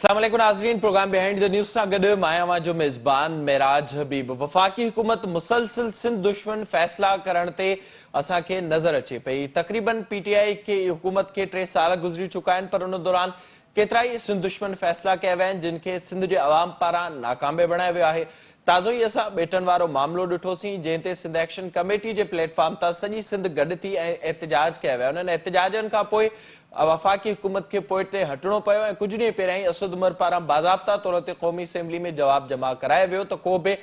اسلام عليڪم ناظرين پروگرام بيهائنڊ the news سان گڏ مان آهيان اوهان جو ميزبان معراج حبيب وفاقي حڪومت مسلسل سنڌ دشمن فيصلا ڪرڻ تي اسان کي نظر اچي پئي تقريبن پي ٽي آء کي حڪومت کي 3 سال گذري چڪا آهن پر ان دوران ڪيترائي سنڌ دشمن فيصلا ڪيا ويا آهن جن کي سنڌ جي عوام پاران ناڪام به بڻايو ويو آهي تازو ئي اسان ٻيٽن وارو معاملو ڏٺوسين جنهن تي سنڌ ايڪشن ڪميٽي جي پليٽ فارم تان سڄي سنڌ گڏ ٿي ۽ احتجاج ڪيا ويا انهن احتجاجن کان پوء وفاقي حڪومت کي پوئتي هٽڻو پيو ۽ ڪجهه ڏينهن پهريان ئي اسد عمر پاران باضابطا طور تي قومي اسيمبلي ۾ جواب جمع ڪرايو ويو ته ڪو به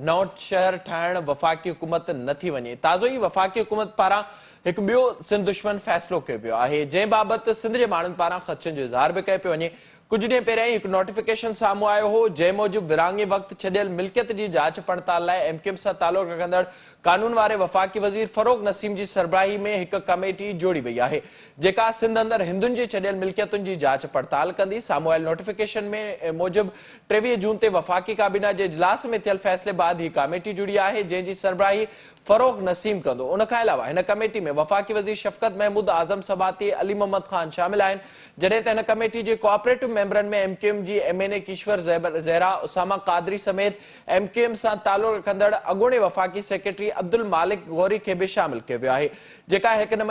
نئون شهر ٺاهڻ وفاقي حڪومت نه ٿي وڃي تازو ئي وفاقي حڪومت پاران هڪ ٻيو سنڌ دشمن فيصلو ڪيو ويو آهي جنهن بابت سنڌ جي ماڻهن پاران خدشن جو اظهار به ڪيو پيو وڃي ڪجهه ڏينهن پهريان ئي هڪ نوٽيفڪيشن سامهون آيو هو، جنهن موجب ورهاڱي وقت ڇڏيل ملڪيت جي جاچ پڙتال لاء ايم ڪيو ايم سان تعلق رکندڙ قانون واري وفاقي وزير فروغ نسيم جي سربراهي ۾ هڪ ڪميٽي جوڙي وئي آهي، جيڪا سنڌ اندر هندن جي ڇڏيل ملڪيتن جي جاچ پڙتال ڪندي. سامهون آيل نوٽيفڪيشن ۾ موجب 23 جون تي وفاقي ڪابينا جي اجلاس ۾ ٿيل فيصلي بعد هي ڪاميٽي جڙي آهي، جنهن جي سربراهي فروغ نسيم ڪندو. ان کان علاوه هن ڪميٽي ۾ وفاقي وزير شفقت محمود، اعظم سواتي، علي محمد خان شامل آهن، جڏهن ته هن ڪميٽي جي ڪوآپريٽو ميمبرن ۾ ايم ڪيو ايم جي ايم اين اي ڪشور زهرا، اسامه قادري سميت ايم ڪيو ايم سان تعلق رکندڙ اڳوڻي وفاقي سيڪريٽري عبدالمالڪ غوري کي به شامل ڪيو ويو آهي، جيڪا هڪ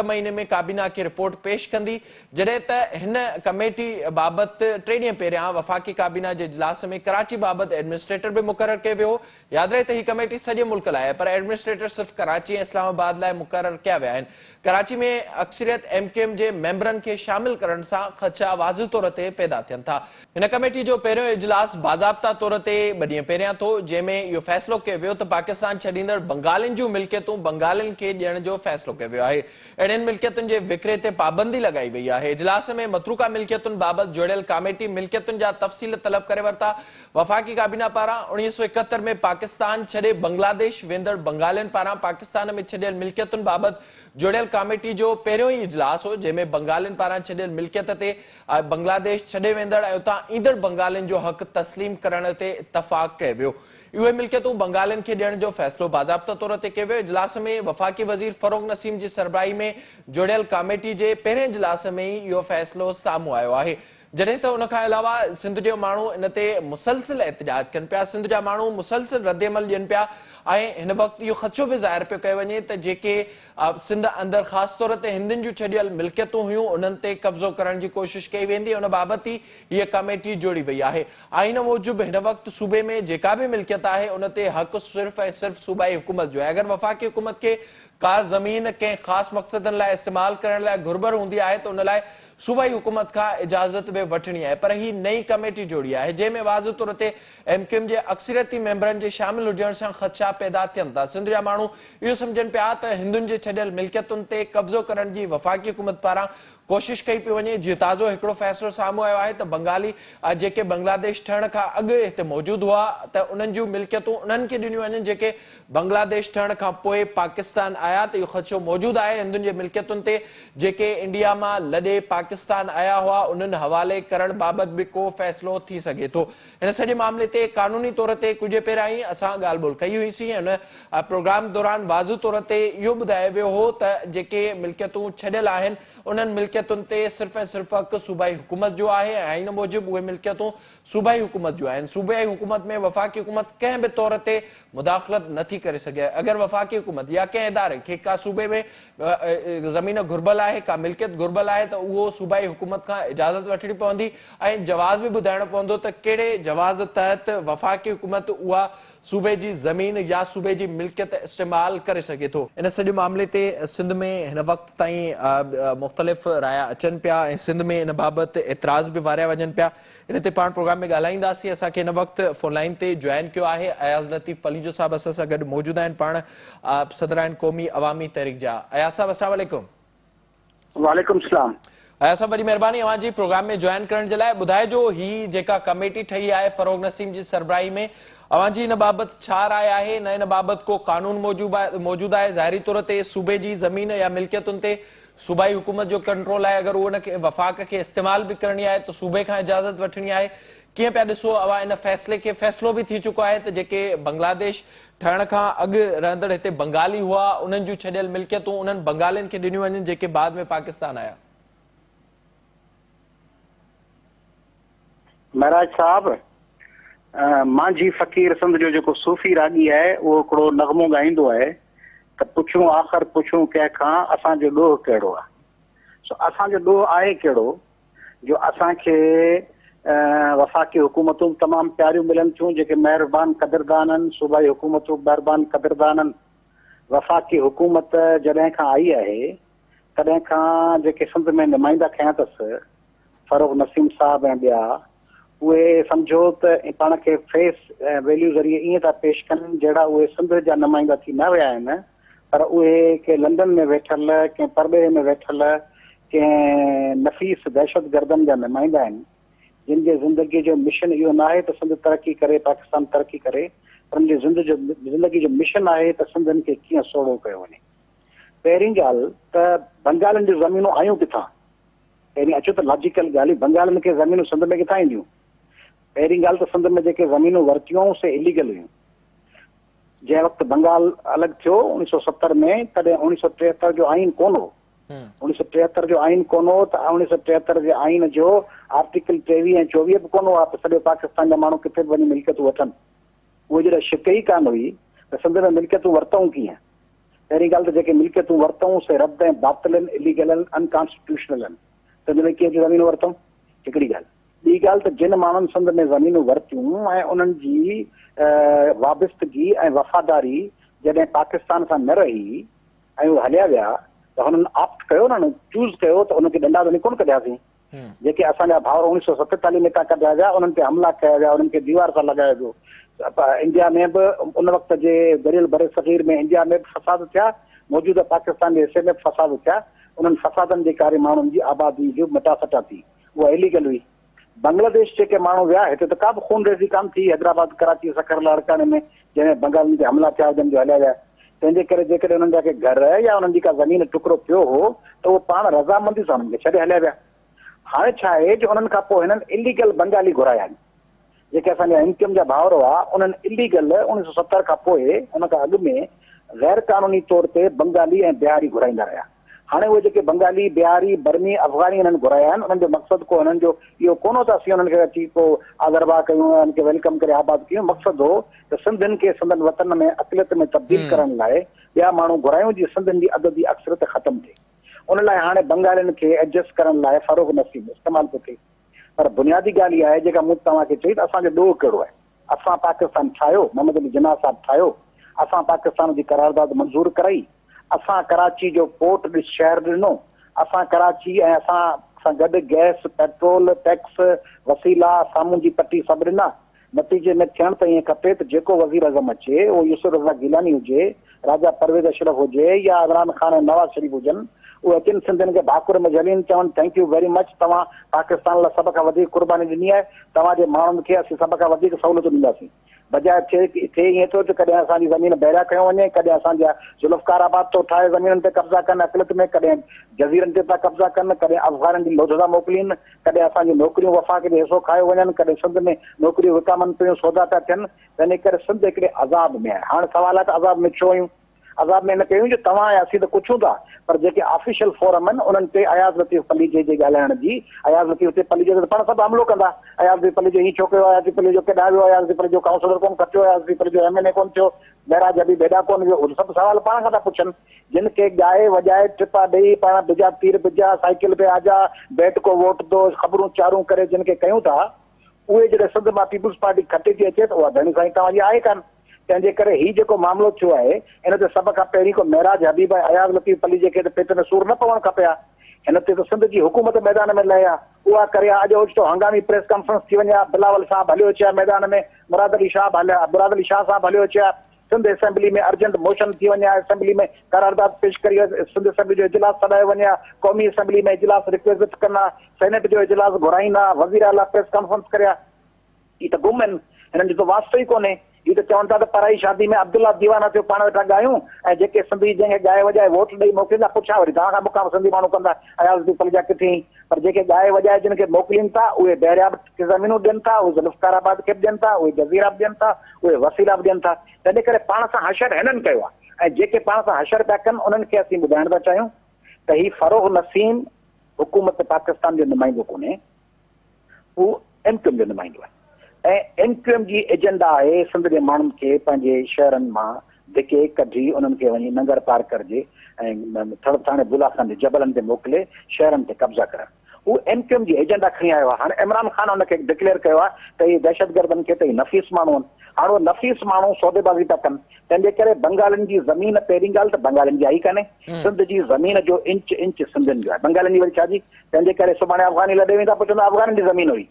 مهيني ۾ ڪابينا کي رپورٽ پيش ڪندي، جڏهن ته هن ڪميٽي بابت ٽي ڏينهن پهريان وفاقي ڪابينا جي اجلاس ۾ ڪراچي بابت ايڊمنسٽريٽر به مقرر ڪيو ويو هو. ياد رهي ته هي ڪميٽي سڄي ملڪ لاء آهي پر ايڊمنسٽريٽر صرف ڪراچي ۽ اسلام آباد لاء مقرر ڪيا ويا آهن. ڪراچي ۾ اڪثريت ايم ڪيو ايم جي ميمبرن کي شامل ڪرڻ سان خدشا واضح طور تي پيدا ٿين ٿا. هن ڪميٽي جو پهريون اجلاس باضابطا طور تي ٻه ڏينهن پهريان ٿيو جنهن ۾ اهو فيصلو ڪيو ويو ته پاڪستان ڇڏيندڙ بنگالين جون ملڪيتون بنگالين کي ڏيڻ جو فيصلو ڪيو ويو آهي. اهڙين ملڪيتن جي وڪري تي پابندي لڳائي وئي آهي. اجلاس ۾ متروڪه ملڪيتن بابت جوڙيل ڪاميٽي ملڪيتن جا تفصيل طلب ڪري ورتا. وفاقي ڪابينا پاران 1971 ۾ پاڪستان ڇڏي بنگلاديش ويندڙ بنگالين پاران پاڪستان ۾ ڇڏيل ملڪيتن بابت جوڙيل ڪاميٽي جو پهريون ئي اجلاس هو جنهن ۾ بنگالين پاران ڇڏيل ملڪيت تي بنگلاديش ڇڏي ويندڙ ۽ اتان ايندڙ بنگالين جو حق تسليم ڪرڻ تي اتفاق ڪيو ويو. اهي ملڪيتون بنگالين کي ڏيڻ جو فيصلو باضابطه طور تي ڪيو ويو. اجلاس ۾ وفاقي وزير فروغ نسيم جي سربراهي ۾ جوڙيل ڪاميٽي جي پهرين اجلاس ۾ ئي اهو فيصلو سامهون آيو آهي. جڏهن ته ان کان علاوه سنڌ جا ماڻهو ان تي مسلسل احتجاج ڪن پيا، سنڌ جا ماڻهو مسلسل ردعمل ڏين پيا ۽ هن وقت اهو خدشو به ظاهر پيو ڪيو وڃي ته جيڪي سنڌ اندر خاص طور تي هندن جون ڇڏيل ملڪيتون هيون انهن تي قبضو ڪرڻ جي ڪوشش ڪئي ويندي ان بابت ئي هيء ڪميٽي جوڙي وئي آهي. آئين موجب هن وقت صوبي ۾ جيڪا به ملڪيت آهي ان تي حق صرف ۽ صرف صوبائي حڪومت جو آهي اگر وفاقي حڪومت کي ڪا زمين ڪنهن خاص مقصدن لاء استعمال ڪرڻ لاء گهربل هوندي آهي ته ان لاء صوبائي حڪومت کان اجازت به وٺڻي آهي پر هي نئين ڪميٽي جوڙي آهي جنهن ۾ واضح طور تي ايم ڪيو ايم جي اڪثريتي ميمبرن جي شامل هجڻ سان خدشا پيدا ٿين ٿا سنڌ جا ماڻهو اهو سمجهن پيا ته هندن جي ڇڏيل ملڪيتن تي قبضو ڪرڻ جي وفاقي حڪومت پاران ڪوشش ڪئي پئي وڃي جيئن تازو هڪڙو فيصلو سامهون آيو آهي ته بنگالي جيڪي بنگلاديش ٺهڻ کان اڳ هتي موجود هئا ته انهن جون ملڪيتون انهن کي ڏنيون وڃن جيڪي بنگلاديش ٺهڻ کان پوء پاڪستان آيا ته اهو خدشو موجود آهي هندن جي ملڪيتن تي جيڪي انڊيا مان لڏي پاڪستان آيا هئا انهن حوالي ڪرڻ بابت به ڪو فيصلو ٿي سگهي ٿو. هن سڄي معاملي تي قانوني طور تي ڪجهه پهريان ئي اسان ڳالهه ٻولهه ڪئي هئي سين ۽ ان پروگرام دوران واضح طور تي اهو ٻڌايو ويو هو ته جيڪي ملڪيتون ڇڏيل آهن انهن ملڪيتن تي صرف ۽ صرف حق صوبائي حڪومت جو آهي ۽ آئين موجب اهي ملڪيتون صوبائي حڪومت جون آهن، صوبائي حڪومت ۾ وفاقي حڪومت ڪنهن به طور تي مداخلت نه ٿي ڪري سگهي، اگر وفاقي حڪومت يا ڪنهن اداري کي ڪا صوبي ۾ زمين گهربل آهي، ڪا ملڪيت گهربل آهي ته اهو صوبائي حڪومت کان اجازت وٺڻي پوندي ۽ جواز به ٻڌائڻو پوندو ته ڪهڙي جواز تحت وفاقي حڪومت اها صوبي جي زمين يا صوبي جي ملڪيت استعمال ڪري سگهي ٿو. ان سڄي معاملي تي سنڌ ۾ هن وقت تائين مختلف رايا اچن پيا ۽ سنڌ ۾ ان بابت اعتراض به واريا وڃن پيا. ان تي پاڻ پروگرام ۾ ڳالهائينداسين. اسان کي هن وقت فون لائين تي جوائن ڪيو آهي اياز لطيف پليجو صاحب اسان سان گڏ موجود آهن پاڻ صدر آهن قومي عوامي تحريڪ جا. اياز صاحب السلام عليڪم. وعليڪم السلام. اياز صاحب وڏي مهرباني اوهان جي پروگرام ۾ جوائن ڪرڻ جي لاء. ٻڌائجو هي جيڪا ڪميٽي ٺهي آهي فروغ نسيم جي سربراهي ۾ اوهان جي ان بابت ڇا راء آهي نه ان بابت ڪو قانون موجود آهي ظاهري طور تي صوبي جي زمين يا ملڪيتن تي صوبائي حڪومت جو ڪنٽرول آهي اگر ان کي وفاق کي استعمال به ڪرڻي آهي ته صوبي کان اجازت وٺڻي آهي ڪيئن پيا ڏسو اوهان ان فيصلي کي فيصلو به ٿي چڪو آهي ته جيڪي بنگلاديش ٺهڻ کان اڳ رهندڙ هتي بنگالي هئا انهن جون ڇڏيل ملڪيتون انهن بنگالين کي ڏنيون وڃن جيڪي بعد ۾ پاڪستان آيا. معراج صاحب، مانجهي فقير سنڌ جو جيڪو صوفي راڳي آهي، اهو هڪڙو نغمو ڳائيندو آهي ته پڇون آخر پڇون ڪنهن کان اسان جو ڏوهه ڪهڙو آهي. سو اسان جو ڏوهه آهي ڪهڙو جو اسان کي وفاقي حڪومتون به تمام پياريون ملن ٿيون جيڪي مهربان قدردان آهن، صوبائي حڪومتون به مهربان قدردان آهن. وفاقي حڪومت جڏهن کان آئي آهي تڏهن کان جيڪي سنڌ ۾ نمائندا کنيا اٿس، فرخ نسيم صاحب ۽ ٻيا، اهي سمجهو ته پاڻ کي فيس ويليو ذريعي ائين ٿا پيش ڪن جهڙا اهي سنڌ جا نمائندا ٿي نه ويا آهن پر اهي ڪنهن لنڊن ۾ ويٺل ڪنهن پرڏيهه ۾ ويٺل ڪنهن نفيس دهشتگردن جا نمائندا آهن جن جي زندگي جو مشن اهو ناهي ته سنڌ ترقي ڪري پاڪستان ترقي ڪري پر ان جي زندگي جو مشن آهي ته سنڌين کي ڪيئن سوڙهو ڪيو وڃي. پهرين ڳالهه ته بنگالين جون زمينون آيون ڪٿان؟ پهرين اچو ته لاجيڪل ڳالهيون، بنگالين کي زمينون سنڌ ۾ ڪٿان اينديون؟ پهرين ڳالهه ته سنڌ ۾ جيڪي زمينون ورتيون سي اليگل هيون. جنهن وقت بنگال الڳ ٿيو 1970 ۾ تڏهن 1973 جو آئين ڪونه هو. 1973 جو آئين ڪونه هو ته 1973 جي آئين جو آرٽيڪل 23 ۽ 24 به ڪونه هئا ته سڄو پاڪستان جا ماڻهو ڪٿي به وڃي ملڪيتون وٺن. اهي جڏهن شڪ ئي ڪانه هئي ته سنڌ ۾ ملڪيتون ورتائون ڪيئن؟ پهرين ڳالهه ته جيڪي ملڪيتون ورتائون سي رد ۽ باطل آهن، اليگل آهن، ان ڪانسٽيٽيوشنل آهن. سنڌ ۾ ڪيئن اچي زمينون ورتائون؟ هڪڙي ڳالهه. ٻي ڳالهه ته جن ماڻهن سنڌ ۾ زمينون ورتيون ۽ انهن جي وابستگي ۽ وفاداري جڏهن پاڪستان سان نه رهي ۽ اهي هليا ويا ته هنن آپٽ ڪيو نه، چوز ڪيو ته انهن کي ڏنڊا ته ڪونه ڪڍياسين. جيڪي اسان جا ڀائر 1947 ۾ هتان ڪڍيا ويا، انهن تي حملا ڪيا ويا، انهن کي ديوار سان لڳايو ويو. انڊيا ۾ به ان وقت جي گڏيل برصغير ۾ انڊيا ۾ به فساد ٿيا، موجوده پاڪستان جي حصي ۾ به فساد ٿيا. انهن فسادن جي ڪاري ماڻهن جي آبادي جو مٽاسٽا ٿي، اها اليگل هئي. بنگلاديش جيڪي ماڻهو ويا، هتي ته ڪا به خونريزي ڪانه ٿي، حيدرآباد، ڪراچي، سکر، لاڙڪاڻي ۾ جنهن ۾ بنگالين تي حملا ٿيا هجن جو هليا ويا. تنهن جي ڪري جيڪڏهن انهن جا ڪي گهر يا انهن جي ڪا زمين ٽڪرو پيو هو ته اهو پاڻ رضامندي سان انهن کي ڇڏي هليا ويا. هاڻي ڇا آهي جو انهن کان پوء هنن اليگل بنگالي گهرايا آهن. جيڪي اسان جا ايم ڪيو ايم جا ڀائر هئا انهن اليگل 1970 کان پوء ان کان اڳ ۾ غير قانوني طور تي بنگالي ۽ بهاري گهرائيندا رهيا. هاڻي اهي جيڪي بنگالي، بهاري، برمي، افغاني هنن گهرايا آهن، انهن جو مقصد ڪو هنن جو اهو ڪونه هو ته اسين انهن کي اچي ڪو آڌرڀاء ڪيون يا انهن کي welcome ڪري آباد ڪيون، مقصد هو ته سنڌين کي سندن وطن ۾ اقليت ۾ تبديل ڪرڻ لاء ٻيا ماڻهو گهرايون جيئن سنڌين جي عددي اڪثريت ختم ٿئي. ان لاء هاڻي بنگالين کي ايڊجسٽ ڪرڻ لاء فروغ نسيم استعمال پيو ٿئي. پر بنيادي ڳالهه اها آهي جيڪا مون توهان کي چئي ته اسان جو ڏوهه ڪهڙو آهي؟ اسان پاڪستان ٺاهيو، محمد علي جناح صاحب ٺاهيو، اسان پاڪستان جي قرارداد منظور ڪرائي، اسان ڪراچي جو پورٽ شهر ڏنو، اسان ڪراچي ۽ اسان سان گڏ گئس، پيٽرول، ٽيڪس، وسيلا، سامونڊي پٽي سڀ ڏنا. نتيجي ۾ ٿيڻ ته ائين کپي ته جيڪو وزيراعظم اچي اهو يوسف رضا گيلاني هجي، راجا پرويز اشرف هجي يا عمران خان ۽ نواز شريف هجن، اهي اچن سنڌين کي ڀاڪر ۾ جهلين چون thank you very much توهان پاڪستان لاء سڀ کان وڌيڪ قرباني ڏني آهي، توهان جي ماڻهن کي اسين سڀ کان وڌيڪ سهولتون ڏينداسين. بجاء ٿئي ٿئي ائين ٿو ته ڪڏهن اسان جي زمين بحريا کنيو وڃي، ڪڏهن اسان جا ذوالفقار آباد ٿو ٺاهي زمينن تي قبضا ڪن اقليت ۾، ڪڏهن جزيرن تي ٿا قبضا ڪن، ڪڏهن افغانين جي لوڌ ٿا موڪلين، ڪڏهن اسان جون نوڪريون وفاق جو حصو کايو وڃن، ڪڏهن سنڌ ۾ نوڪريون وڪامن پيون، سودا پيا ٿين، تنهن ڪري سنڌ هڪڙي عذاب ۾ آهي. هاڻ سوال آهي ته عذاب ۾ ڇو آهيون؟ عذاب ۾ ان ڪري آهيون جو توهان ۽ اسين ته ڪڇون ٿا، پر جيڪي آفيشل فورم آهن، انهن تي اياز لطيف پليجي جي ڳالهائڻ جي، اياز لطيف تي پليجي تي ته پاڻ سڀ حملو ڪندا، اياز لطيف پليجو هيئن ڇو ڪيو، اياز لطيف پليجو ڪيڏانهن ويو، اياز لطيف پليجو ڪائونسلر ڪونه کٽيو، اياز لطيف پليجو ايم اين اي ڪونه ٿيو، معراج حبيب هيڏانهن ڪونه ويو، اهي سڀ سوال پاڻ کان ٿا پڇن. جن کي ڳائي وڄائي ٽپا ڏيئي پاڻ بجا تير بجا سائيڪل پي آجا بيٽ ڪو ووٽ دو خبرون چارون ڪري جن کي ڪيون ٿا اهي جڏهن سنڌ مان پيپلز پارٽي کٽي ٿي اچي ته اها ڌڻي سائين توهان جي آهي ڪانه تنهن جي ڪري هي جيڪو معاملو ٿيو آهي ان تي سڀ کان پهرين ڪو معراج حبيب ۽ اياز لطيف پليجي کي ته پيٽ ۾ سور نه پوڻ کپي ها هن تي ته سنڌ جي حڪومت ميدان ۾ لهي ها اها ڪري ها اڄ اوچتو هنگامي پريس ڪانفرنس ٿي وڃي ها بلاول صاحب هليو اچي ها ميدان ۾ مراد علي شاهه به مراد علي شاهه صاحب هليو اچي ها سنڌ اسيمبلي ۾ ارجنٽ موشن ٿي وڃي ها، اسيمبلي ۾ قرارداد پيش ڪري سنڌ اسيمبلي جو اجلاس سڏايو وڃي ها، قومي اسيمبلي ۾ اجلاس رڪويزٽ ڪن ها، سينيٽ جو اجلاس گهرائين ها، وزير اعليٰ پريس ڪانفرنس ڪري ها. هي ته گم آهن، هنن جو ته واسطو ئي ڪونهي. هي ته چون ٿا ته پرائي شادي ۾ عبدالله ديوانا ٿيو پاڻ ويٺا ڳايون ۽ جيڪي سنڌي جنهن کي ڳائي وڄائي ووٽ ڏئي موڪليندا پڇا وري توهان کان مون کان به سنڌي ماڻهو ڪندا اياز لطيف پليجا ڪٿي آهين پر جيڪي ڳائي وڄائي جن کي موڪلين ٿا اهي بحريا به کي زمينون ڏين ٿا، اهي ذوالفقار آباد کي به ڏين ٿا، اهي جزيرا به ڏين ٿا، اهي وسيلا به ڏين ٿا. تنهن ڪري پاڻ سان حشر هنن ڪيو آهي ۽ جيڪي پاڻ سان حشر پيا ڪن انهن کي اسين ٻڌائڻ ٿا چاهيون ته هي فروغ نسيم حڪومت پاڪستان جو نمائندو ڪونهي، هو ايم ڪيو ايم جو نمائندو آهي ۽ ايم ڪيو ايم جي ايجنڊا آهي سنڌ جي ماڻهن کي پنهنجي شهرن مان ڌڪي ڪڍي انهن کي وڃي ننگر پارڪر جي ۽ ٿڙ ٿاڻي بولا خان جي جبلن تي موڪلي شهرن تي قبضا ڪرڻ. هو ايم ڪيو ايم جي ايجنڊا کڻي آيو آهي. هاڻي عمران خان ان کي ڊڪليئر ڪيو آهي ته اهي دهشتگردن کي ته اهي نفيس ماڻهو آهن. هاڻ اهي نفيس ماڻهو سوديبازي پيا ڪن. تنهن جي ڪري بنگالين جي زمين پهرين ڳالهه ته بنگالين جي آهي ئي ڪانهي. سنڌ جي زمين جو انچ انچ سنڌين جو آهي. بنگالين جي وري ڇا جي؟ تنهن جي ڪري سڀاڻي افغاني لڏي ويندا پوء چوندا افغانين جي زمين هئي.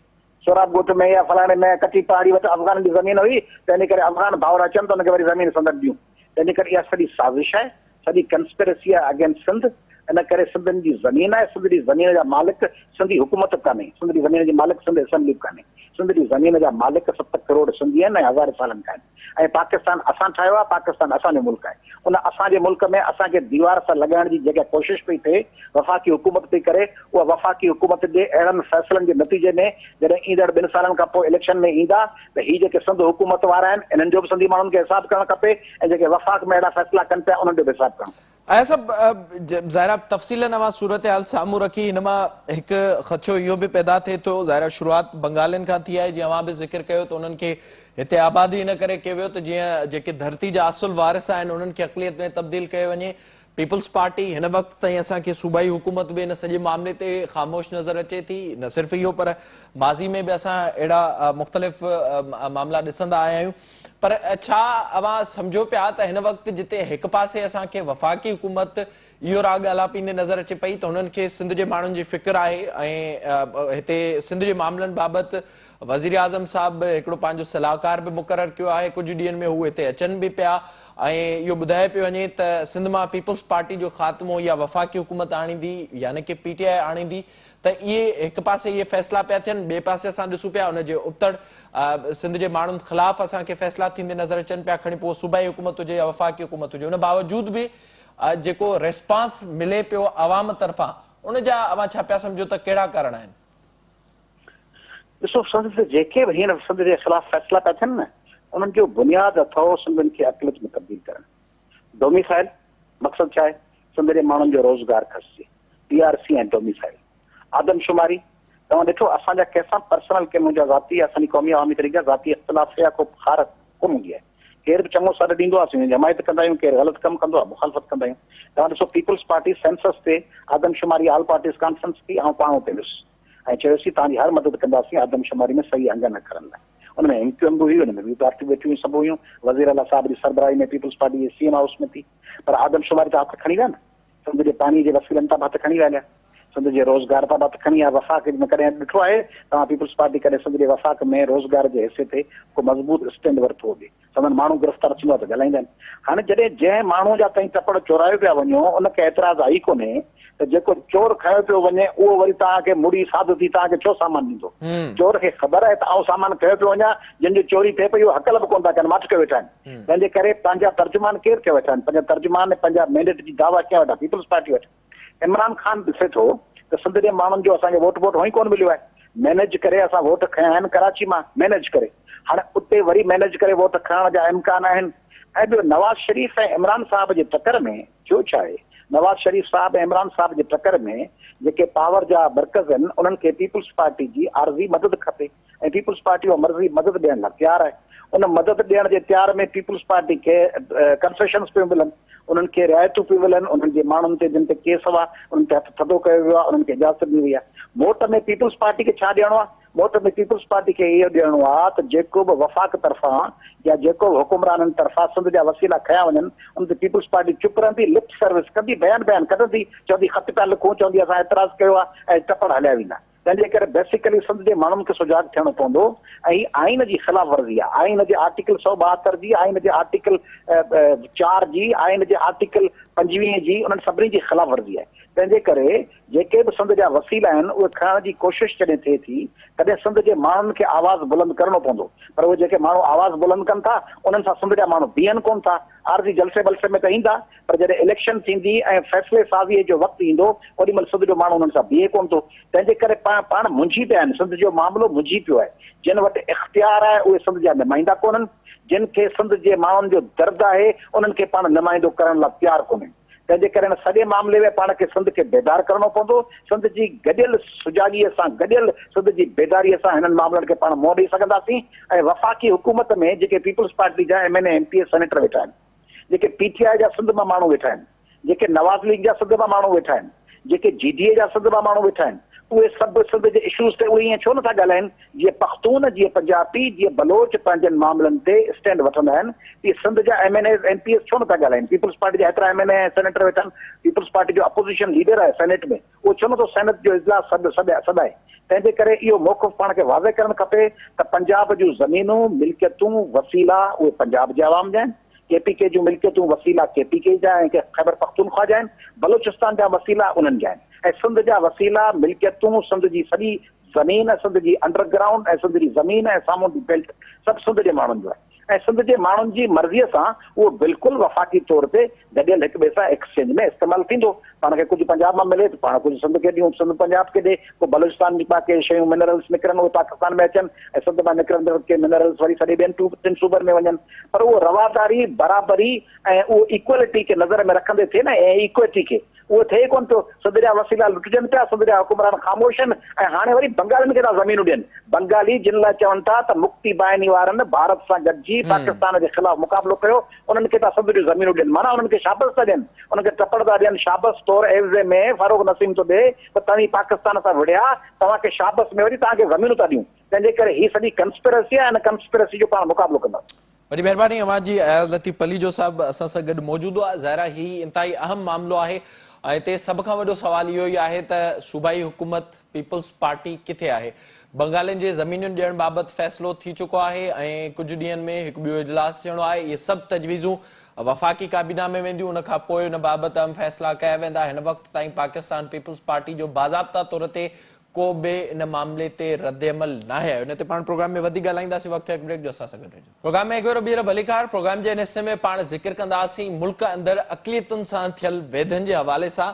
سهراب ڳوٺ ۾ يا فلاڻي ۾ ڪچي پهاڙي وٽ افغانن جي زمين هئي، تنهن جي ڪري افغان ڀائر اچن ته انهن کي وري زمين سندن ڏيون. تنهن جي ڪري اها سڄي سازش آهي، سڄي ڪنسپيرسي آهي اگينسٽ سنڌ. ان ڪري سنڌين جي زمين آهي، سنڌ جي زمين جا مالڪ سنڌي حڪومت به ڪانهي، سنڌ جي زمين جي مالڪ سنڌ اسيمبلي به ڪانهي. سنڌ جي زمين جا مالڪ 7 ڪروڙ سنڌي آهن ۽ هزارين سالن کان آهن. ۽ پاڪستان اسان ٺاهيو آهي، پاڪستان اسان جو ملڪ آهي. ان اسان جي ملڪ ۾ اسان کي ديوار سان لڳائڻ جي جيڪا ڪوشش پئي ٿئي، وفاقي حڪومت پئي ڪري، اها وفاقي حڪومت جي اهڙن فيصلن جي نتيجي ۾ جڏهن ايندڙ ٻن سالن کان پوء اليڪشن ۾ ايندا ته هي جيڪي سنڌ حڪومت وارا آهن، انهن جو به سنڌي ماڻهن کي حساب ڪرڻ کپي ۽ جيڪي وفاق ۾ اهڙا فيصلا ڪن پيا، انهن جو به حساب ڪرڻ کپي. اهي سڀ ظاهر آهي تفصيلن اوهان صورتحال سامهون رکي هن مان هڪ خدشو اهو به پيدا ٿئي ٿو ظاهر آهي شروعات بنگالين کان ٿي آهي جيئن اوهان به ذڪر ڪيو ته انهن کي هتي آبادي ان ڪري ڪيو ويو ته جيئن جيڪي ڌرتي جا اصل وارث آهن انهن کي اقليت ۾ تبديل ڪيو وڃي پيپلز پارٽي هن وقت تائين اسان کي صوبائي حڪومت به ان سڄي معاملي تي خاموش نظر اچي ٿي نه صرف اهو پر ماضي ۾ به اسان اهڙا مختلف معاملا ڏسندا آيا آهيون پر ڇا اوهان سمجهو پيا ته هن وقت جتي هڪ پاسي اسان کي وفاقي حڪومت اهو راڳ آلاپيندي نظر اچي پئي ته هنن کي سنڌ جي ماڻهن جي فڪر آهي ۽ هتي سنڌ جي معاملن بابت وزيراعظم صاحب به هڪڙو پنهنجو صلاحڪار به مقرر ڪيو آهي ڪجهه ڏينهن ۾ هو هتي اچن به پيا ۽ اهو ٻڌايو پيو وڃي ته سنڌ مان پيپلز پارٽي جو خاتمو يا وفاقي حڪومت آڻيندي يعني ڪي پي ٽي آء آڻيندي ته اهي هڪ پاسي اهي فيصلا پيا ٿين ٻئي پاسي اسان ڏسون پيا ان جي ابتڙ سنڌ جي ماڻهن خلاف اسان کي فيصلا ٿيندي نظر اچن پيا کڻي پوء صوبائي حڪومت هجي يا وفاقي حڪومت هجي ان باوجود به جيڪو ريسپانس ملي پيو عوام طرفان ان جا اوهان ڇا پيا سمجهو ته ڪهڙا ڪارڻ آهن؟ ڏسو سنڌ تي جيڪي به هينئر سنڌ جي خلاف فيصلا پيا ٿين نه انهن جو بنياد اٿو سنڌين کي اقليت ۾ تبديل ڪرڻ ڊوميسائل مقصد ڇا آهي سنڌ جي ماڻهن جو روزگار کسجي پي آر سي ۽ ڊوميسائل آدمشماري توهان ڏٺو اسان جا ڪنهن سان پرسنل ڪي منهنجا ذاتي يا اسان جي قومي عوامي تحريڪ جا ذاتي اختلاف يا ڪو خار ڪونه هوندي آهي ڪير به چڱو سڏ ڏيندو آهي اسين ان جي حمايت ڪندا آهيون ڪير غلط ڪم ڪندو آهي مخالفت ڪندا آهيون توهان ڏسو پيپلز پارٽي سينسس تي آدمشماري آل پارٽيز ڪانفرنس ٿي آئون پاڻ اتي ويس ۽ چيوسين توهان جي هر مدد ڪنداسين آدمشماري ۾ صحيح انگن اکرن لاء ان ۾ ايم ڪيو ايم به هئي ان ۾ ٻيون پارٽيون ويٺيون هيون سڀ هيون وزير اعليٰ صاحب جي سربراهي ۾ پيپلز پارٽي جي سي ايم هائوس ۾ ٿي پر آدمشماري تان هٿ کڻي ويا نه سنڌ جي پاڻي جي وسيلن تان به هٿ کڻي ويا هليا. سنڌ جي روزگار تان به هٿ کڻي ويا. وفاق ۾ ڪڏهن ڏٺو آهي توهان پيپلز پارٽي ڪڏهن سنڌ جي وفاق ۾ روزگار جي حصي تي ڪو مضبوط اسٽينڊ ورتو هجي. سندن ماڻهو گرفتار ٿيندو آهي ته ڳالهائيندا آهن. هاڻي جڏهن جنهن ماڻهو جا توهين ٽپڙ چورايو پيا وڃو ان کي اعتراض آهي ئي ڪونهي ته جيڪو چور کنيو پيو وڃي اهو وري توهان کي مڙي ساڌ ٿي توهان کي ڇو سامان ڏيندو. چور کي خبر آهي ته آئون سامان کنيو پيو وڃان جن جو چوري ٿئي پئي اهي هڪل به ڪونه ٿا ڪن ماٺ ڪيو ويٺا آهن. تنهن جي ڪري پنهنجا ترجمان ڪير ٿيا ويٺا آهن، پنهنجا ترجمان ۽ پنهنجا مينڊيٽ جي دعويٰ ڪيئن ويٺا، پيپلز پارٽي وٽ. عمران خان ڏسي ٿو ته سنڌ جي ماڻهن جو اسان کي ووٽ بوٽ هونئن ڪونه مليو آهي، مينيج ڪري اسان ووٽ کنيا آهن ڪراچي مان مينيج ڪري، هاڻي اتي وري مينيج ڪري ووٽ کڻڻ جا امڪان آهن ۽ ٻيو نواز شريف ۽ عمران صاحب جي ٽڪر ۾ ٿيو ڇا آهي، نواز شريف صاحب ۽ عمران صاحب جي ٽڪر ۾ جيڪي پاور جا مرڪز آهن انهن کي پيپلز پارٽي جي عارضي مدد کپي. ۽ پيپلز پارٽي اها مرضي مدد ڏيڻ لاء تيار آهي. ان مدد ڏيڻ جي تيار ۾ پيپلز پارٽي کي ڪنسيشنز پيون ملن، انهن کي رعايتون پيون ملن، انهن جي ماڻهن تي جن تي ڪيس هئا انهن تي هٿ ٿڌو ڪيو ويو آهي، انهن کي اجازت ڏني وئي آهي. موٽ ۾ پيپلز پارٽي کي ڇا ڏيڻو آهي؟ موٽ ۾ پيپلز پارٽي کي اهو ڏيڻو آهي ته جيڪو به وفاق طرفان يا جيڪو به حڪمرانن طرفان سنڌ جا وسيلا کنيا وڃن ان تي پيپلز پارٽي چپ رهندي، لپ سروس ڪندي، بيان بيان ڪڍندي، چوندي خط پيا لکون، چوندي اسان اعتراض ڪيو آهي ۽ ٽپڙ هليا ويندا. تنهن جي ڪري بيسيڪلي سنڌ جي ماڻهن کي سجاڳ ٿيڻو پوندو ۽ هي آئين جي خلاف ورزي آهي، آئين جي آرٽيڪل 172 جي، آئين جي آرٽيڪل 4 جي، آئين جي آرٽيڪل 25 جي، انهن سڀني جي خلاف ورزي آهي. تنهن جي ڪري جيڪي به سنڌ جا وسيلا آهن اهي کڻڻ جي ڪوشش جڏهن ٿئي ٿي تڏهن سنڌ جي ماڻهن کي آواز بلند ڪرڻو پوندو پر اهي جيڪي ماڻهو آواز بلند ڪن ٿا انهن سان سنڌ جا ماڻهو بيهن ڪونه ٿا، عارضي جلسي بلسي ۾ ته ايندا پر جڏهن اليڪشن ٿيندي ۽ فيصلي سازيء جو وقت ايندو اوڏي مهل سنڌ جو ماڻهو انهن سان بيهي ڪونه ٿو. تنهن جي ڪري پاڻ پاڻ منجهي پيا آهن. سنڌ جو معاملو منجهي پيو آهي. جن وٽ اختيار آهي اهي سنڌ جا نمائندا ڪونهن. جن کي سنڌ جي ماڻهن جو درد آهي انهن کي پاڻ نمائندو ڪرڻ لاء تيار ڪونهن. تنهن جي ڪري هن سڄي معاملي ۾ پاڻ کي سنڌ کي بيدار ڪرڻو پوندو. سنڌ جي گڏيل سجاڳيء سان گڏيل سنڌ جي بيداريء سان هنن معاملن کي پاڻ منهن ڏئي سگهنداسين ۽ وفاقي حڪومت ۾ جيڪي پيپلز پارٽي جا M N A, M P A, senator ويٺا آهن، جيڪي پي ٽي آء جا سنڌ مان ماڻهو ويٺا آهن، جيڪي نواز ليگ جا سنڌ مان ماڻهو ويٺا آهن، جيڪي جي ڊي اي جا سنڌ مان ماڻهو ويٺا آهن، اهي سڀ سنڌ جي اشوز تي اهي ائين ڇو نٿا ڳالهائين جيئن پختون، جيئن پنجابي، جيئن بلوچ پنهنجن معاملن تي اسٽينڊ وٺندا آهن، تيئن سنڌ جا M N As, M P As ڇو نٿا ڳالهائين؟ پيپلز پارٽي جا هيترا ايم اين اي ۽ سينيٽر ويٺا آهن، پيپلز پارٽي جو اپوزيشن ليڊر آهي سينيٽ ۾، اهو ڇو نٿو سينيٽ جو اجلاس سڏ سڏائي؟ تنهن جي ڪري اهو موقف پاڻ کي واضح ڪرڻ کپي ته پنجاب جون زمينون، ملڪيتون، وسيلا اهي پنجاب جي عوام جا آهن، ڪي پي ڪي جون ملڪيتون وسيلا ڪي پي ڪي جا ۽ خيبر پختونخوا جا آهن، بلوچستان جا وسيلا انهن جا آهن ۽ سنڌ جا وسيلا، ملڪيتون، سنڌ جي سڄي زمين، سنڌ جي انڊر گرائونڊ ۽ سنڌ جي زمين ۽ سامونڊي بيلٽ سڀ سنڌ جي ماڻهن جو آهي ۽ سنڌ جي ماڻهن جي مرضيء سان اهو بلڪل وفاقي طور تي گڏيل هڪ ٻئي سان ايڪسچينج ۾ استعمال ٿيندو. پاڻ کي ڪجهه پنجاب مان ملي ته پاڻ ڪجهه سنڌ کي ڏيون، سنڌ پنجاب کي ڏي، پوء بلوچستان مان ڪي شيون منرلز نڪرن اهي پاڪستان ۾ اچن ۽ سنڌ مان نڪرندڙ ڪي منرلز وري سڄي ٻين ٽن صوبن ۾ وڃن پر اهو رواداري، برابري ۽ اهو ايڪوئلٽي کي نظر ۾ رکندي ٿئي نه ۽ ايڪوئٽي کي اهو ٿئي ئي ڪونه پيو. سنڌ جا وسيلا لٽجن پيا، سنڌ جا حڪمران خاموش آهن ۽ هاڻي وري بنگالين کي ٿا زمينون ڏين. بنگالي جن لاء چون ٿا ته مڪتي باهني وارن ڀارت سان گڏجي پاڪستان جي خلاف مقابلو ڪيو، انهن کي ٿا سنڌ جون زمينون ڏين، معنيٰ انهن کي شابس ٿا ڏين، انهن کي ٽپڙ ٿا ڏين، شابس طور عيوضي ۾ فروغ نسيم ٿو ڏئي ته توهين پاڪستان سان وڙهيا، توهان کي شابس ۾ وري توهان کي زمينون ٿا ڏيون. تنهن جي ڪري هي سڄي ڪنسپرسي آهي، ان ڪنسپرسي جو پاڻ مقابلو ڪنداسين. وڏي مهرباني اوهان جي اياز لطيف پليجو صاحب اسان سان گڏ موجود هئا. ظاهر آهي هي انتهائي اهم معاملو آهي ۽ هتي سڀ کان وڏو سوال اهو ئي آهي ته صوبائي حڪومت پيپلز پارٽي ڪٿي آهي؟ بنگالين جي زمينن ڏيڻ بابت فيصلو ٿي چڪو آهي ۽ ڪجهه ڏينهن ۾ هڪ ٻيو اجلاس ٿيڻو آهي اهي سڀ تجويزون وفاقي ڪابينا ۾ وينديون ان کان پوء ان بابت اهم فيصلا ڪيا ويندا هن وقت تائين پاڪستان پيپلز پارٽي جو باضابطا طور تي ڪو به ان معاملي تي ردعمل ناهي آيو. ان تي پاڻ پروگرام ۾ وڌيڪ ڳالهائينداسين. وقت ٿيو هڪ بريڪ جو اسان سان گڏ رهجو. پروگرام ۾ هڪ ڀيرو ٻيهر ڀليڪار. پروگرام جي ان حصي ۾ پاڻ ذڪر ڪنداسين ملڪ اندر اقليتن سان ٿيل ويڌن جي حوالي سان.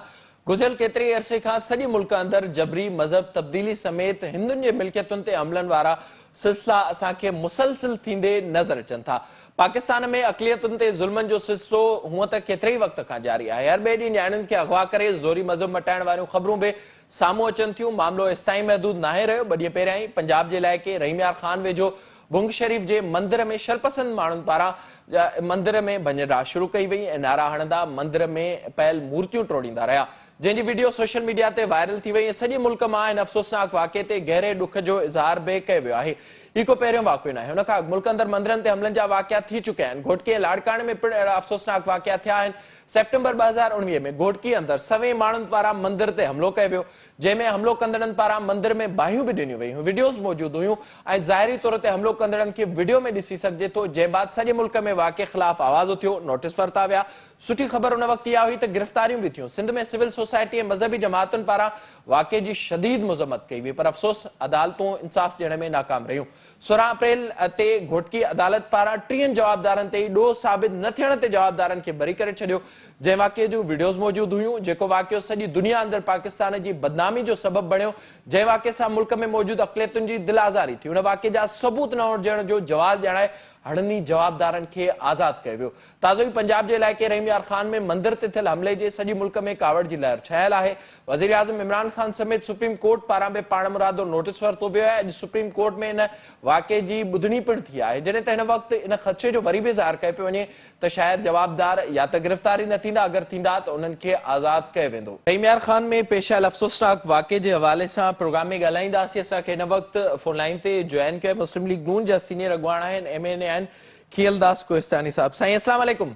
گذريل ڪيتري ئي عرصي کان سڄي ملڪ اندر جبري مذهب تبديلي سميت هندن جي ملڪيتن تي حملن وارا سلسلا اسان کي مسلسل ٿيندي نظر اچن ٿا. پاڪستان ۾ اقليتن تي ظلمن جو سلسلو هونء ته ڪيتري ئي وقت کان جاري آهي. هر ٻئي ڏينهن نياڻين کي اغوا ڪري زوري مذهب مٽائڻ واريون خبرون به سامهون اچن ٿيون، معاملو ايستائين محدود ناهي رهيو، ٻه ڏينهن پهريان ئي پنجاب جي علائقي رحيم يار خان ويجهو ڀونگ شريف جي مندر ۾ شرپسند ماڻهن پاران مندر ۾ ڀڃ ڊاهه شروع ڪئي وئي ۽ نعرا هڻندا مندر ۾ پيل مورتيون ٽوڙيندا رهيا، جنهن جي وڊيو سوشل ميڊيا تي وائرل ٿي وئي ۽ سڄي ملڪ مان ان افسوسناڪ واقعي تي گهري ڏک جو اظهار به ڪيو ويو آهي. هي ڪو پهريون واقعو ناهي، ان کان اڳ ملڪ اندر مندرن تي حملن جا واقعا ٿي چڪيا آهن، گهوٽڪي ۽ لاڙڪاڻي ۾ پڻ اهڙا افسوسناڪ واقعا ٿيا آهن، سيپٽمبر 2019 ۾ گهوٽڪي اندر سوين ماڻهن پاران مندر تي حملو ڪيو ويو، جنهن ۾ حملو ڪندڙن پاران مندر ۾ باهيون به ڏنيون ويون، وڊيوز موجود هيون ۽ ظاهري طور تي حملو ڪندڙن کي وڊيو ۾ ڏسي سگهجي ٿو، جنهن بعد سڄي ملڪ ۾ واقعي خلاف آواز اٿيو، نوٽيس ورتا ويا، سٺي خبر ان وقت اها هئي ته گرفتاريون به ٿيون، سنڌ ۾ سول سوسائٽي ۽ مذهبي جماعتن پاران واقعي جي شديد مذمت ڪئي وئي پر افسوس عدالتون انصاف ڏيڻ ۾ ناڪام رهيون. 16 اپريل تي گهوٽڪي عدالت پاران ٽيهن جوابدارن تي ئي ڏوهه ثابت نه ٿيڻ تي جوابدارن کي بري ڪري ڇڏيو، جنهن واقعي جون وڊيوز موجود هيون، جيڪو واقعو سڄي دنيا اندر پاڪستان جي بدنامي جو سبب بڻيو، جنهن واقعي سان ملڪ ۾ موجود اقليتن جي دل آزاري ٿي، ان واقعي جا ثبوت نه هجڻ جو جواز ڄاڻائي هڙني جوابدارن کي آزاد ڪيو ويو. تازو ئي پنجاب جي علائقي رحيم يار خان ۾ مندر تي ٿيل حملي جي سڄي ملڪ ۾ ڪاوڙ جي لهر ڇانيل آهي. وزيراعظم عمران خان سميت سپريم ڪورٽ پاران به پاڻمرادو نوٽيس ورتو ويو آهي. اڄ سپريم ڪورٽ ۾ ان واقعي جي ٻڌڻي پڻ ٿي آهي. جڏهن ته هن وقت ان خدشي جو وري به اظهار ڪيو پيو وڃي ته شايد جوابدار يا ته گرفتار ئي نه ٿيندا اگر ٿيندا ته انهن کي آزاد ڪيو ويندو. رحيم يار خان ۾ پيش آيل افسوسناڪ واقعي جي حوالي سان پروگرام ۾ ڳالهائينداسين. اسان کي هن وقت فون لائين تي جوائن ڪيو مسلم ليگ نون جا سينيئر اڳواڻ آهن ايم اين اي آهن کيئل داس ڪوهستاني صاحب. سائين اسلام عليڪم.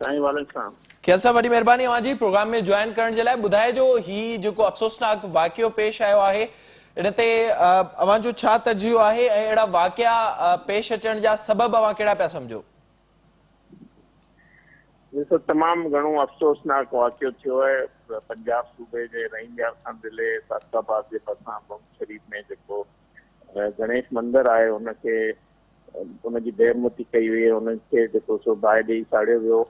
سائين وعليڪم السلام. کيئل صاحب وڏي مهرباني اوهان جي پروگرام ۾ جوائن ڪرڻ جي لاء. ٻڌائجو هي جيڪو افسوسناڪ واقعو پيش آيو آهي ان تي اوهان جو ڇا تجزيو آهي ۽ اهڙا واقعا پيش اچڻ جا سبب اوهان ڪهڙا پيا سمجهو؟ ڏسو تمام گهڻو افسوسناڪ واقعو ٿيو آهي پنجاب صوبي جي رحيم يار خان ضلعي صادق آباد جي ڀرسان ڀونگ شريف ۾ جيڪو گڻيش مندر آهي ان کي ان جي بي حرمتي ڪئي وئي ان کي جيڪو سو باهه ڏئي ساڙيو ويو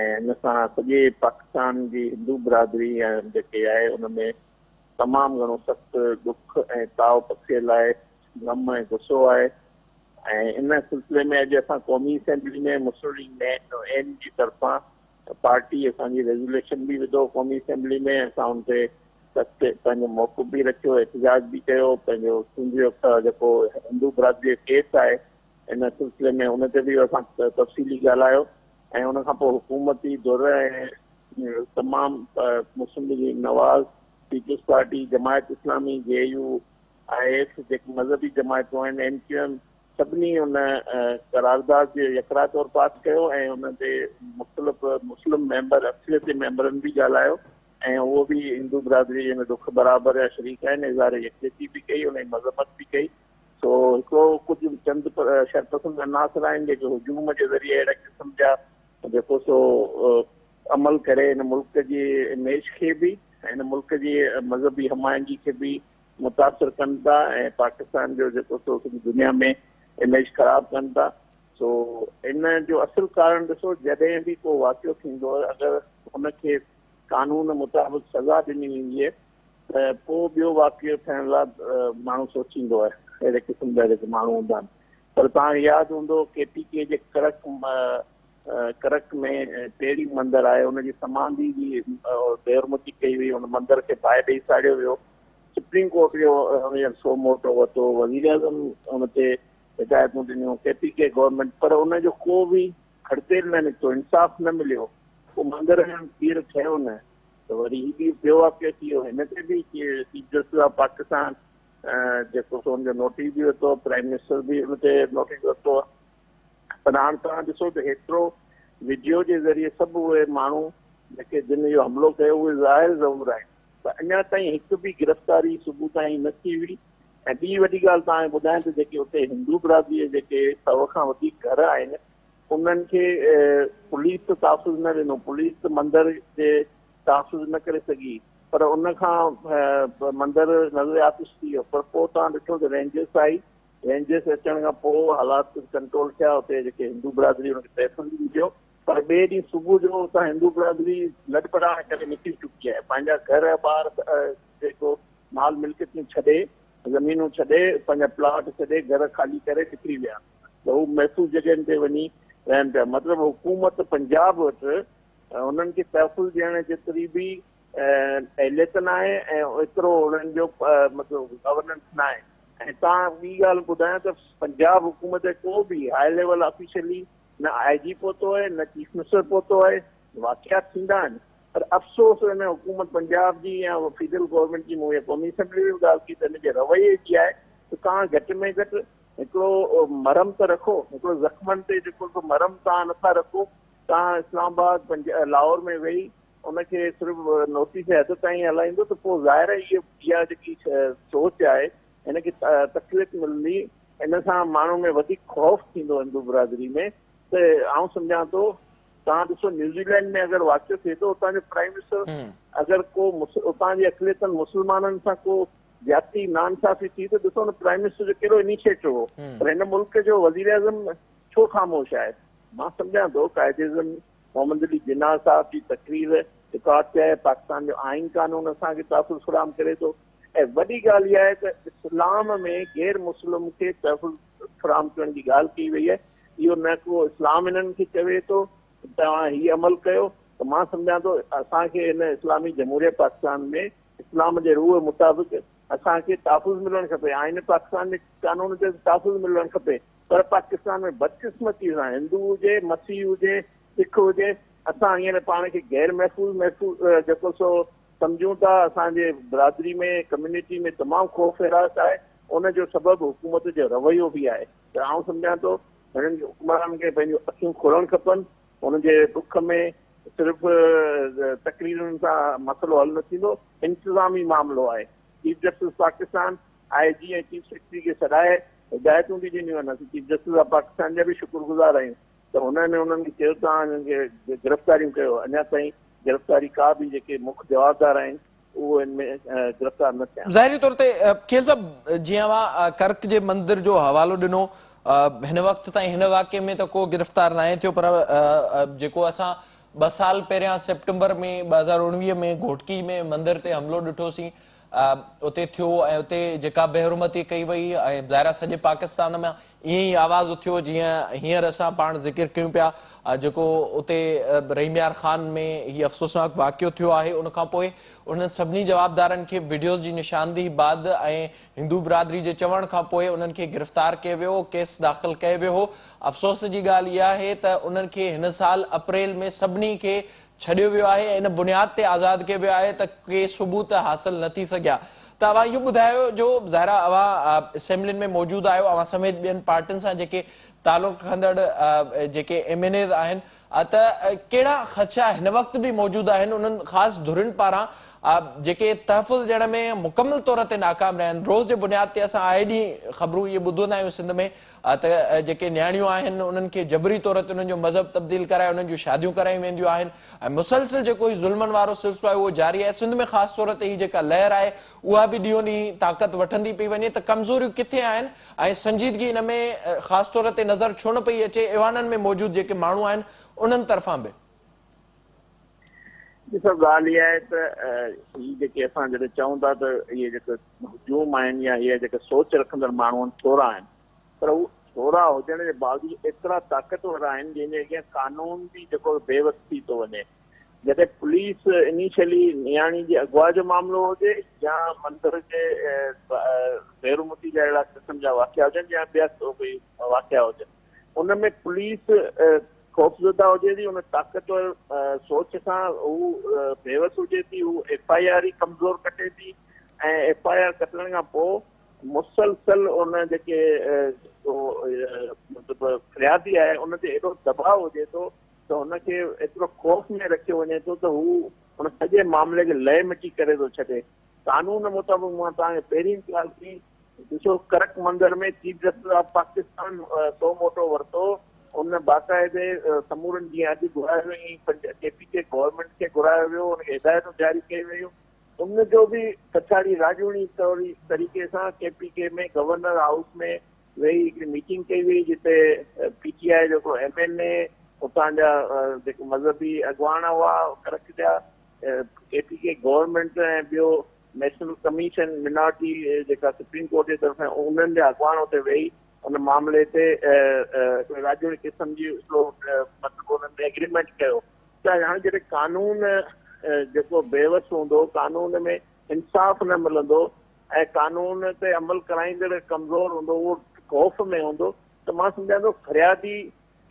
۽ ان سان سڄي پاڪستان جي هندو برادري ۽ جيڪي آهي ان ۾ تمام گهڻو سخت ڏک ۽ تاء پکڙيل آهي غم ۽ غصو آهي ۽ ان سلسلي ۾ اڄ اسان قومي اسيمبلي ۾ مسلم ليگ اين جي طرفان پارٽي اسان جي ريزوليشن به وڌو قومي اسيمبلي ۾ اسان ان تي سخت پنهنجو موقف به رکيو احتجاج به ڪيو پنهنجو سنڌ جو جيڪو هندو برادري جو ڪيس آهي ان سلسلي ۾ ان تي به اسان تفصيلي ڳالهايو ۽ ان کان پوء حڪومتي ڌر ۽ تمام Muslim League Nawaz, Peoples Party, Jamaat Islami, J U I F جيڪي مذهبي جماعتون آهن، ايم ڪيو ايم سڀني ان قرارداد جو يڪراء طور پاس ڪيو ۽ ان تي مختلف مسلم ميمبر اڪثريتي ميمبرن به ڳالهايو ۽ اهو به هندو برادري جي ان ڏک برابر جا شريڪ آهن، اظهار يڪجهتي به ڪئي ان جي مذمت به ڪئي. سو هڪڙو ڪجهه چند شرپسند عناصر آهن جيڪي هجوم جي ذريعي اهڙي قسم جا جيڪو سو عمل ڪري هن ملڪ جي اميج کي به ۽ هن ملڪ جي مذهبي هم آهنگي کي به متاثر ڪن ٿا ۽ پاڪستان جو جيڪو سو سڄي دنيا ۾ اميج خراب ڪن ٿا. سو ان جو اصل ڪارڻ ڏسو جڏهن به ڪو واقعو ٿيندو آهي اگر ان کي قانون مطابق سزا ڏني ويندي آهي ته پوء ٻيو واقعو ٿيڻ لاء ماڻهو سوچيندو آهي اهڙي قسم جا جيڪي ماڻهو هوندا آهن پر توهان کي ياد هوندو ڪي پي ڪي جي ڪرڪ ڪرڪ ۾ ٽيڙي مندر آهي ان جي سمانڌي جي بيحرمتي ڪئي وئي ان مندر کي باهه ڏئي ساڙيو ويو سپريم ڪورٽ جو ان جو سو موٽو ورتو وزيراعظم ان تي هدايتون ڏنيون ڪي پي ڪي گورنمينٽ پر ان جو ڪو به کڙتيل نه نڪتو انصاف نه مليو پوء مندر جو ٻيهر ٺهيو نه ته وري هي به ٻيو واقعو ٿي ويو هن تي به چيف جسٽس آف پاڪستان جيڪو سو ان جو نوٽيس به ورتو پرائم منسٽر به ان تي نوٽيس ورتو پر هاڻ توهان ڏسو ته هيترو وڊيو جي ذريعي سڀ اهي ماڻهو جيڪي جن اهو حملو ڪيو اهي ظاهر ظهور آهن پر اڃا تائين هڪ به گرفتاري صبح تائين نه ٿي هئي ۽ ٻي وڏي ڳالهه توهان کي ٻڌايان ته جيڪي اتي هندو برادري جا جيڪي سو کان وڌيڪ گهر آهن انهن کي پوليس ته تحفظ نه ڏنو، پوليس ته مندر جي تحفظ نه ڪري سگهي پر ان کان مندر نظر آتش ٿي ويو پر پوء توهان ڏٺو ته رينجرس آئي، رينجرس اچڻ کان پوء حالات ڪجهه ڪنٽرول ٿيا، اتي جيڪي هندو برادري انهن کي تحفظ به مليو پر ٻئي ڏينهن صبح جو اتان هندو برادري لڏپلاڻ ڪري نڪري چڪي آهي، پنهنجا گهر ٻار جيڪو مال ملڪيتون ڇڏي، زمينون ڇڏي، پنهنجا پلاٽ ڇڏي، گهر خالي ڪري نڪري ويا. ته هو محفوظ جڳهين تي وڃي رهن پيا مطلب حڪومت پنجاب وٽ انهن کي تحفظ ڏيڻ جيتري به اهليت ناهي ۽ ايترو انهن جو مطلب گورننس ناهي ۽ تان ٻي ڳالهه ٻڌايان ته پنجاب حڪومت ڪو به هاء ليول آفيشلي نه آء جي پهتو آهي نه چيف منسٽر پهتو آهي واقعات ٿيندا آهن پر افسوس ان حڪومت پنجاب جي يا فيڊرل گورنمينٽ جي مون قومي اسيمبلي ۾ به ڳالهه ڪئي ته ان جي رويي جي آهي ته توهان گهٽ ۾ گهٽ هڪڙو مرهم ته رکو، هڪڙو زخمن تي جيڪو سو مرهم توهان نٿا رکو، توهان اسلام آباد، لاهور ۾ ويهي ان کي صرف نوٽيس جي حد تائين هلائيندو ته پوء ظاهر آهي اها جيڪي سوچ آهي هن کي تقويت ملندي، ان سان ماڻهن ۾ وڌيڪ خوف ٿيندو هندو برادري ۾ ته آئون سمجهان ٿو توهان ڏسو نيوزيلينڊ ۾ اگر واقعو ٿئي ٿو اتان جو پرائم منسٽر اگر ڪو اتان جي اقليتن مسلمانن سان ڪو زيادتي ناانصافي ٿي ته ڏسو نه پرائم منسٽر جو ڪهڙو انيشيٽو هو پر هن ملڪ جو وزيراعظم ڇو خاموش آهي؟ مان سمجهان ٿو قائداعظم محمد علي جناح صاحب جي تقرير رڪارڊ تي آهي، پاڪستان جو آئين قانون اسان کي تحفظ فراهم ڪري ٿو ۽ وڏي ڳالهه اها آهي ته اسلام ۾ غير مسلم کي تحفظ فراهم ڪرڻ جي ڳالهه ڪئي وئي آهي، اهو نه ڪو اسلام انهن کي چوي ٿو ته توهان هي عمل ڪيو ته مان سمجهان ٿو اسان کي هن اسلامي جمهوريه پاڪستان ۾ اسلام جي روح مطابق اسان کي تحفظ ملڻ کپي، آئين پاڪستان جي قانون تحت تحفظ ملڻ کپي پر پاڪستان ۾ بدقسمتي سان هندو هجي، مسيح هجي، سک هجي اسان هينئر پاڻ کي غير محفوظ محسوس جيڪو سو سمجهون ٿا، اسان جي برادري ۾ ڪميونٽي ۾ تمام خوف هراس آهي، ان جو سبب حڪومت جو رويو به آهي ته آئون سمجهان ٿو هنن حڪمرانن کي پنهنجون اکيون کولڻ کپن، ان جي ڏک ۾ صرف تقريرن سان مسئلو حل نه ٿيندو، انتظامي معاملو آهي. Chief justice Pakistan I G ۽ chief secretary کي سڏائي هدايتون به ڏنيون آهن، اسين چيف جسٽس آف پاڪستان جا به شڪر گذار آهيون ته هنن انهن کي چيو توهان انهن کي گرفتاريون ڪيو، اڃا تائين گرفتاري ڪا به جيڪي مک جوابدار آهن اهو ان ۾ گرفتار نه ٿيا آهن. ظاهري طور تي کيل صاحب جيئن اوهان ڪرڪ جي مندر جو حوالو ڏنو هن وقت تائين هن واقعي ۾ ته ڪو گرفتار ناهي ٿيو پر جيڪو اسان ٻه سال پهريان سيپٽمبر ۾ 2019 ۾ گهوٽڪي ۾ مندر تي حملو ڏٺوسين اتي ٿيو ۽ اتي جيڪا بيحرمتي ڪئي وئي ۽ ظاهر آهي سڄي پاڪستان ۾ ائين ئي آواز اٿيو جيئن هينئر اسان پاڻ ذڪر ڪيون پيا جيڪو اتي رحيم يار خان ۾ هي افسوسناڪ واقعو ٿيو آهي ان کان پوء انهن سڀني جوابدارن کي وڊيوز جي نشاندهي بعد ۽ هندو برادري جي چوڻ کان پوء انهن کي گرفتار ڪيو ويو ڪيس داخل ڪيو ويو هو افسوس جي ڳالهه اها آهي ته انهن کي هن سال اپريل ۾ سڀني کي ڇڏيو ويو آهي ۽ ان بنياد تي آزاد ڪيو ويو آهي ته ڪي ثبوت حاصل نه ٿي سگهيا ته اوهان اهو ٻڌايو جو ظاهر آهي اوهان اسيمبلين ۾ موجود آهيو اوهان سميت ٻين پارٽين سان جيڪي تعلق رکندڙ جيڪي ايم اين ايز آهن ته ڪهڙا خدشا هن وقت به موجود آهن انهن خاص ڌرين پاران جيڪي تحفظ ڏيڻ ۾ مڪمل طور تي ناڪام رهيا آهن روز جي بنياد تي اسان آئي ڏينهن خبرون اهي ٻڌندا آهيون سنڌ ۾ ته جيڪي نياڻيون آهن انهن کي جبري طور تي انهن جو مذهب تبديل ڪرائي انهن جون شاديون ڪرايون وينديون آهن ۽ مسلسل جيڪو هي ظلمن وارو سلسلو آهي اهو جاري آهي سنڌ ۾ خاص طور تي هي جيڪا لهر آهي اها به ڏينهون ڏينهن طاقت وٺندي پئي وڃي ته ڪمزوريون ڪٿي آهن ۽ سنجيدگي ان ۾ خاص طور تي نظر ڇو نه پئي اچي ايوانن ۾ موجود جيڪي ماڻهو آهن انهن طرفان به. ڏسو ڳالهه اها آهي ته هي جيڪي اسان جڏهن چئون ٿا ته اهي جيڪي هجوم آهن يا اهي جيڪي سوچ رکندڙ ماڻهو آهن ٿورا آهن پر هو ٿورا هجڻ جي باوجود ايترا طاقتور آهن جنهن جي اڳيان قانون به جيڪو بيوس ٿي ٿو وڃي جڏهن پوليس انيشلي نياڻي جي اغوا جو معاملو هجي يا مندر جي بيحرمتي جا اهڙا قسم جا واقعا هجن يا ٻيا ڪوئي واقعا هجن ان ۾ پوليس خوفزده هجي ٿي، ان طاقتور سوچ سان هو بيوس هجي ٿي، هو ايف I R ئي ڪمزور ڪٽي ٿي ۽ ايف I R ڪٽڻ کان پوء مسلسل ان جيڪي مطلب فريادي آهي ان تي ايڏو دٻاء هجي ٿو ته هن کي ايترو خوف ۾ رکيو وڃي ٿو ته هو ان سڄي معاملي کي لئه مٽي ڪري ٿو ڇڏي. قانون مطابق مان توهان کي پهرين به ڳالهه ڪئي ڏسو ڪرڪ مندر ۾ chief justice of Pakistan suo motu ورتو ان باقاعدي سمورن جيئن اڄ گهرايو ويو ائين ڪي پي ڪي گورنمينٽ کي گهرايو ويو ان کي هدايتون جاري ڪيون ويون ان جو به پڇاڙي راڄوڻي طوري طريقي سان ڪي پي ڪي ۾ گورنر هائوس ۾ ويهي هڪڙي ميٽنگ ڪئي وئي جتي پي ٽي آء جو هڪڙو ايم اين اي اتان جا جيڪي مذهبي اڳواڻ هئا ڪرڪ جا ڪي پي ڪي گورنمينٽ ۽ ٻيو نيشنل ڪميشن منارٽي جيڪا سپريم ڪورٽ جي طرفان انهن جا اڳواڻ اتي ويهي ان معاملي تي هڪڙي راڄوڻي قسم جي هڪڙو مطلب انهن ايگريمينٽ ڪيو ته هاڻي جڏهن قانون جيڪو بيوس هوندو قانون ۾ انصاف نه ملندو ۽ قانون تي عمل ڪرائيندڙ ڪمزور هوندو اهو خوف ۾ هوندو ته مان سمجهان ٿو فريادي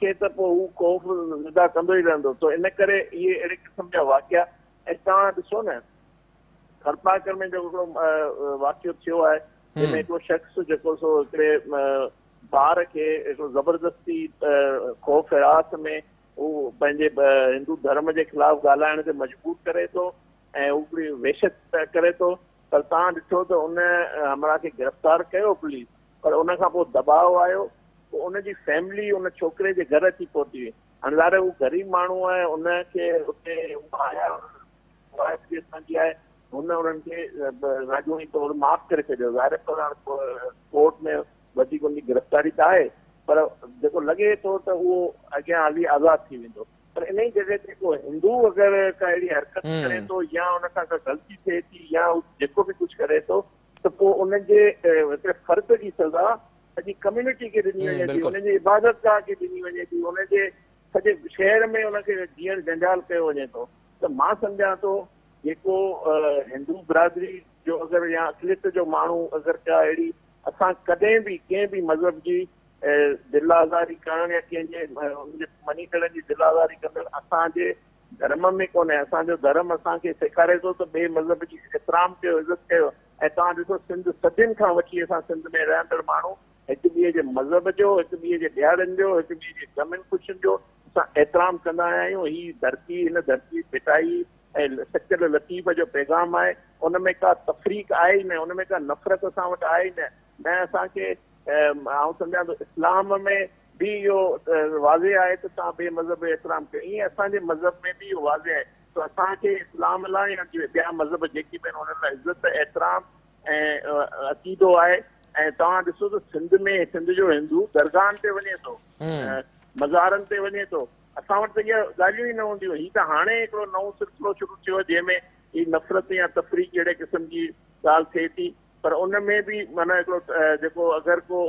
کي ته پوء هو خوف زده ڪندو ئي رهندو ته ان ڪري اهي اهڙي قسم جا واقعا ۽ توهان ڏسو نه ٿرپارڪر ۾ جيڪو هڪڙو واقعو ٿيو آهي جنهن ۾ هڪڙو شخص جيڪو سو هڪڙي ٻار کي هڪڙو زبردستي خوف حراس ۾ هو پنهنجي هندو ڌرم جي خلاف ڳالهائڻ تي مجبور ڪري ٿو ۽ هو هڪڙي وحشت ڪري ٿو پر توهان ڏٺو ته ان همراهه کي گرفتار ڪيو پوليس پر ان کان پوء دٻاء آيو پوء ان جي فيملي ان ڇوڪري جي گهر اچي پهتي هاڻي ظاهر هو غريب ماڻهو آهي ان کي اتي آيا واحد جي اسان جي آهي هن انهن کي راڄوڻي طور معاف ڪري ڇڏيو ظاهر پر هاڻ ڪورٽ ۾ وڌيڪ ان جي گرفتاري ته آهي پر جيڪو لڳي ٿو ته اهو اڳيان هلي آزاد ٿي ويندو پر انهي جڳهه تي ڪو هندو اگر ڪا اهڙي حرڪت ڪري ٿو يا ان کان ڪا غلطي ٿئي ٿي يا هو جيڪو به ڪجهه ڪري ٿو ته پوء ان جي هڪڙي فرد جي سزا سڄي ڪميونٽي کي ڏني وڃي ٿي ان جي عبادت گاهه کي ڏني وڃي ٿي ان جي سڄي شهر ۾ ان کي جيئڻ جنجال ڪيو وڃي ٿو ته مان سمجهان ٿو جيڪو هندو برادري جو اگر يا اقليت جو ماڻهو اگر ڪا اهڙي اسان ڪڏهن به ڪنهن به مذهب جي دل آزاري ڪرڻ يا ڪنهن جي ان جي مڃيندڙن جي دل آزاري ڪندڙ اسان جي ڌرم ۾ ڪونهي اسان جو ڌرم اسان کي سيکاري ٿو ته ٻئي مذهب جي احترام ڪيو عزت ڪيو ۽ توهان ڏسو سنڌ صدين کان وٺي اسان سنڌ ۾ رهندڙ ماڻهو هڪ ٻئي جي مذهب جو، هڪ ٻئي جي ڏهاڙن جو، هڪ ٻئي جي غمين خوشين جو اسان احترام ڪندا آيا آهيون. هي ڌرتي، هن ڌرتي ڀٽائي ۽ سچل لطيف جو پيغام آهي. ان ۾ ڪا تفريق آهي ئي نه، ان ۾ ڪا نفرت اسان وٽ آهي ئي نه. نه اسان کي آئون سمجهان ٿو اسلام ۾ به اهو واضح آهي ته توهان ٻئي مذهب جو احترام ڪيو. ائين اسان جي مذهب ۾ به اهو واضح آهي ته اسان کي اسلام لاء يا ٻيا مذهب جيڪي به آهن انهن لاء عزت، احترام ۽ عقيدو آهي ۽ توهان ڏسو ته سنڌ ۾ سنڌ جو هندو درگاهن تي وڃي ٿو مزارن تي وڃي ٿو اسان وٽ ته اها ڳالهيون ئي نه هونديون هي ته هاڻي هڪڙو نئون سلسلو شروع ٿيو جنهن ۾ هي نفرت يا تفريق جهڙي قسم جي ڳالهه ٿئي ٿي پر ان ۾ به معنيٰ هڪڙو جيڪو اگر ڪو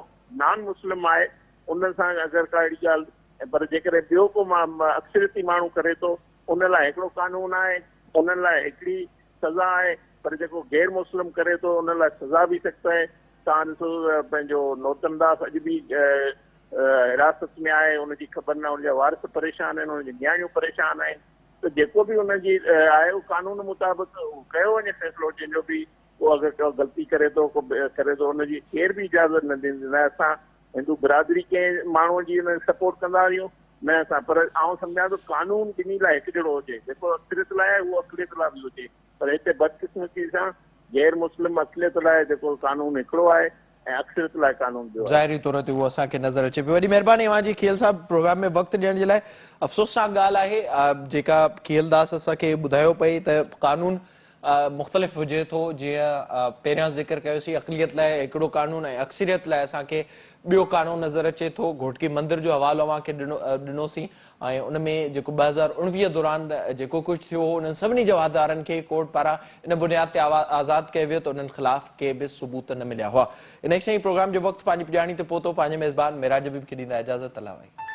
نان مسلم آهي ان سان اگر ڪا اهڙي ڳالهه پر جيڪڏهن ٻيو ڪو اڪثريتي ماڻهو ڪري ٿو ان لاء هڪڙو قانون آهي انهن لاء هڪڙي سزا آهي پر جيڪو غير مسلم ڪري ٿو ان لاء سزا به سخت آهي. توهان ڏسو ته پنهنجو نوتن داس اڄ به حراست ۾ آهي ان جي خبر نه ان جا وارث پريشان آهن ان جون نياڻيون پريشان آهن ته جيڪو به ان جي آهي اهو قانون مطابق ڪيو وڃي فيصلو جنهن جو به ڪو اگر ڪو غلطي ڪري ٿو ڪو ڪري ٿو ان جي ڪير به اجازت نه ڏيندي نه اسان هندو برادري ڪنهن ماڻهو جي ان سپورٽ ڪندا آهيون نه اسان پر آئون سمجهان ٿو قانون ٻنهي لاء هڪجهڙو هجي جيڪو اڪثريت لاء آهي اهو اقليت لاء به هجي پر هتي بدقسمتي سان غير مسلم اقليت لاء جيڪو قانون هڪڙو آهي ۽ اڪثريت لاء قانون ٻيو آهي. ظاهري طور تي اهو اسان کي نظر اچي پيو. وڏي مهرباني اوهان جي کيل صاحب پروگرام ۾ وقت ڏيڻ جي لاء. افسوسناڪ ڳالهه آهي جيڪا کيل داس اسان کي ٻڌايو پئي ته قانون مختلف هجي ٿو جيئن پهريان ذڪر ڪيوسين اقليت لاء هڪڙو قانون ۽ اڪثريت لاء اسان کي ٻيو قانون نظر اچي ٿو. گهوٽڪي مندر جو حوالو اوهان کي ڏنوسين ۽ ان ۾ جيڪو 2019 دوران جيڪو ڪجهه ٿيو هو انهن سڀني جوابدارن کي ڪورٽ پاران ان بنياد تي آزاد ڪيو ويو ته انهن خلاف ڪي به ثبوت نه مليا هئا. انهيء سان ئي پروگرام جو وقت پنهنجي پڄاڻي تي پهتو. پنهنجي ميزبان معراج حبيب کي ڏيندا اجازت. الله واهي.